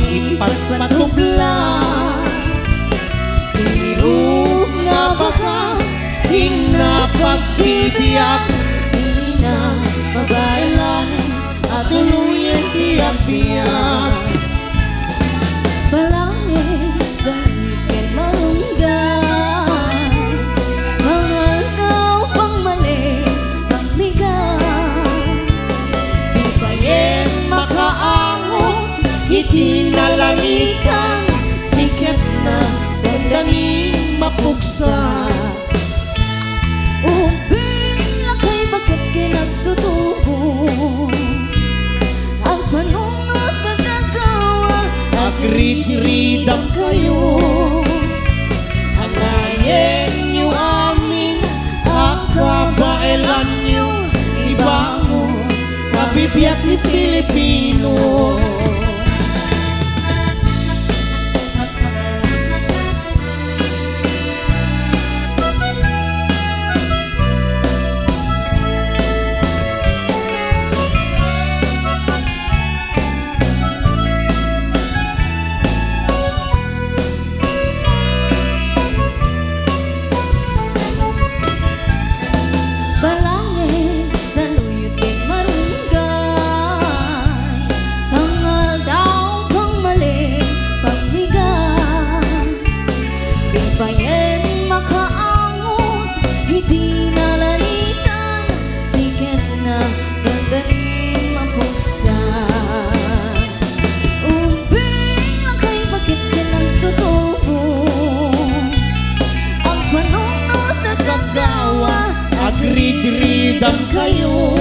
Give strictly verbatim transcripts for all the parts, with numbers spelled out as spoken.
ipatpatubla. Ti ruk nga bakas, inna pagbibiag, inna mabaelan a tuloyen ti agbiag. Balangig, sangit ken marunggan, pangaldaw, pangmali, pangmiga. Di payen makaangot iti nalanitan, siketna, dandanin mapugsa. Ubbing, lakay, baket ken agtutubo. Agpanunot, agagawa, agridridamkayo. Angayenyo amin a kabaelanyo, ibangon, kabibiag ti Filipino. Balangig, saluyot ken marunggay, pangaldaw, pangmali, pangmiga. Di payen makaangot iti nalanitan, siketna, dandanin mapugsa. Ubbing, lakay, baket ken agtutubo. Agpanunot, agagawa, agridridamkayo.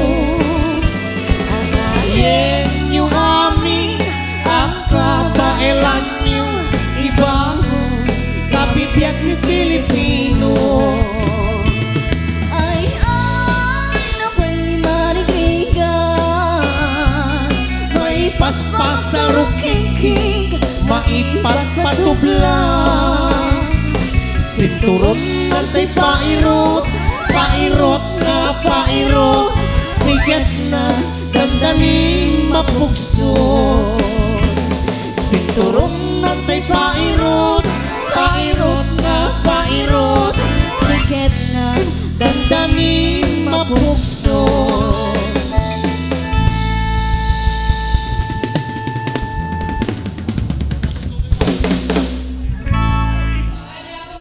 Angayenyo amin a kabaelanyo, ibangon, kabibiag ti Filipino. Ay, ay, napay marigrigan, maipaspas a rukingking, maipatpatubla. Sinturon natay pairot, pairot nga pairot, siketna, dandanin mapugso. Sinturon natay pairot, pairot nga pairot, siketna, dandanin mapugso.